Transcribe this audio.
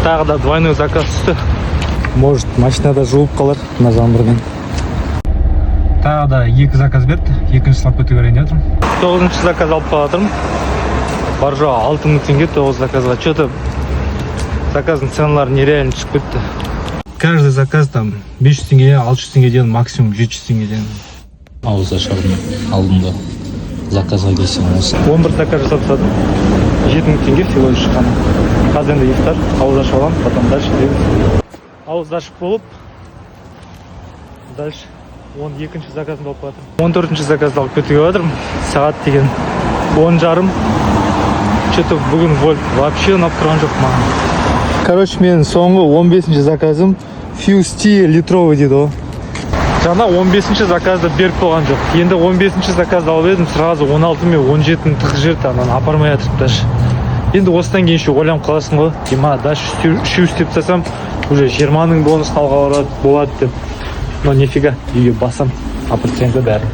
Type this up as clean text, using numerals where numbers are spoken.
Тағы да двойной заказ түсті. Может, машинада жуып қалар мына жаңбырмен. Тағы да екі заказ берді, екіншісін алып кете берейін деп жатырмын. Тоғызыншы заказ алып бара жатырмын. Бар жоғы 6000 теңге тоғыз заказға. Че то заказдың ценалары нереально түсіп кетті. Каждый заказ там 500 теңгеден, 600 теңгеден, максимум 700 теңгеден. Ауызашардың алдында заказға келсең, осы. 11 заказ жасап тастадым, 7000 теңге всего лишь шыққаны. Қазір енді ифтар, ауыз ашып аламын, потом дальше жүреміз. Ауыз ашып болып, дальше 12-ші заказымды алып жатырмын. 14-ші заказды алып кетуге жатырмын. Сағат деген 10:30. Че то бүгін Вольт вообще ұнап тұрған жоқ маған. Короче, менің соңғы 15-ші заказым. Фьюсти литровый дейді ғой. Жаңа 15-ші заказды беріп болған жоқ, енді 15-ші заказды алып едім, сразу 16 мен 17-ні тығып жіберді, ананы апармай жатырып даже. Енді осыдан кейін еще ойланып қаласың ғой: ема, дальше үшеу істеп тастасам, уже 20 000 бонусын алуға болады деп. Но нифига, үйге басам, апарып тастаймын да бәрін.